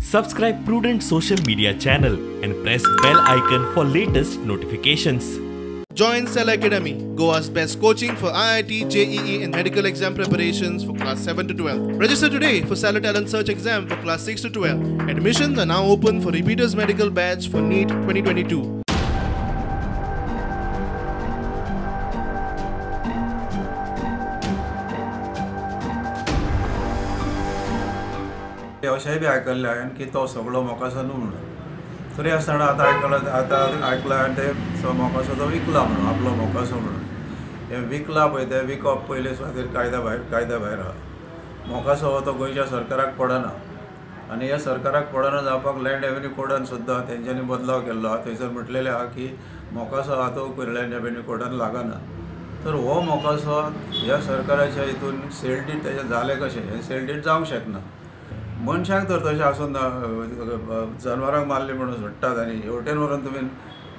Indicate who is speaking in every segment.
Speaker 1: Subscribe Prudent social media channel and press bell icon for latest notifications.
Speaker 2: Join Cell Academy, Goa's best coaching for IIT, JEE and medical exam preparations for class 7 to 12. Register today for Cellar Talent Search exam for class 6 to 12. Admissions are now open for repeaters medical batch for NEET 2022.
Speaker 3: अशेंय बी आयकल्लें हांवें की तो सगळो मोकासो न्हू म्हणून, तरी आसतना आतां आयकलां, आतां आयकलां हांवें ते मोकासो तो विकला म्हणून, आपलो मोकासो म्हणून. हें विकला पळय, तें विकप पयले सुवातेर कायद्या भायर आहा. मोकासो हो तो गोंयच्या सरकाराक पडना आनी ह्या सरकाराक पडना जावपाक लँड रेवेन्यू कोडान सुद्दां तेंच्यांनी बदलाव केल्लो आहा. थंयसर म्हटलेलें आहा की मोकासो आहा तो लँड रेवेन्यू कोडान लागना. तर हो मोकासो ह्या सरकाराच्या हितून सेल डीड तेजें जालें कशें, हें सेल डीड जावंक शकना. मनशांक तर तशें आसून जनवरांक मारली म्हणून सोडटात आनी हेवटेन व्हरून तुमी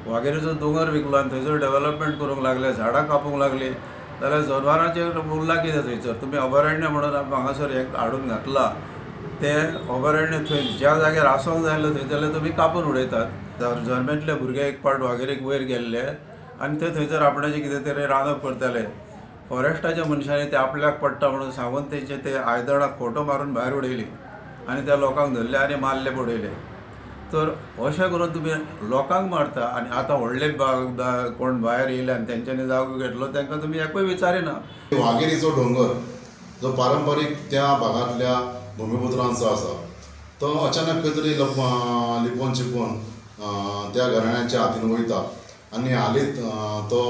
Speaker 3: वागेरीचो दोंगर विकलो आनी थंयसर डेवलपमेंट करूंक लागले, झाडां कापूंक लागली, जाल्यार जनवरांचेर उरलां कितें थंयसर? तुमी अभयारण्य म्हणून हांगासर हें हाडून घातलां, तें अभयारण्य थंय ज्या जाग्यार आसूंक जाय आसलें थंय जाल्यार तुमी कापून उडयतात. जर्मेंतले भुरगे एक पावट वागेरीक वयर गेल्ले आनी ते थंयसर आपणाचें कितें तरी रांदप करताले. फॉरेस्टाच्या मनशांनी ते आपल्याक पडटा म्हणून सांगून तेंचे ते आयदणां खोटो मारून भायर उडयली आनी त्या लोकांक धरले आनी मारले बडयले. तर अशें करून तुमी लोकांक मारता आनी आतां व्हडले कोण भायर येयले आनी तेंच्यांनी जागो घेतलो तांकां तुमी एकूय विचारिना.
Speaker 4: वागेरीचो दोंगर जो पारंपारीक त्या भागांतल्या भुमिपुत्रांचो आसा तो अचानक खंय तरी लिपोवन चिपोवन त्या घराण्याच्या हातीन वयता आनी हालींच तो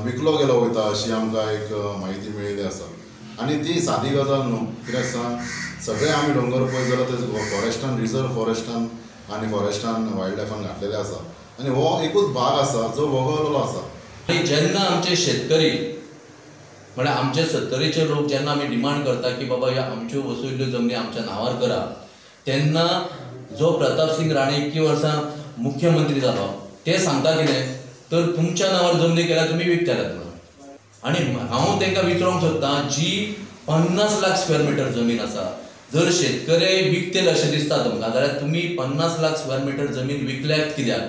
Speaker 4: विकलो गेलो वयता अशी आमकां एक म्हायती मेळिल्ली आसा. आनी ती सादी गजाल न्हू, कित्याक सांग सगळे आमी दोंगर पळयत जाल्यार ते फॉरेस्टान, रिजर्व फॉरेस्टान आनी फॉरेस्टान वायल्ड लायफान घातलेले आसा आनी हो एकूच भाग आसा जो वगळलेलो आसा.
Speaker 5: आनी जेन्ना आमचे शेतकरी म्हळ्यार आमचे सत्तरीचे लोक जेन्ना आमी डिमांड करता की बाबा ह्या आमच्यो वसयल्ल्यो जमनी आमच्या नांवार करा, तेन्ना जो प्रताप सिंग राणे इतकी वर्सां मुख्यमंत्री जालो ते सांगता कितें तर तुमच्या नांवार जमनी केल्यार तुमी विकतले म्हणून. आनी हांव तांकां विचारूंक सोदतां, जी 50 लाख स्क्वेअर मिटर जमीन आसा, जर शेतकरी विकतले अशें दिसता तुमकां जाल्यार तुमी 50 लाख स्क्वेअर मिटर जमीन विकल्यात कित्याक?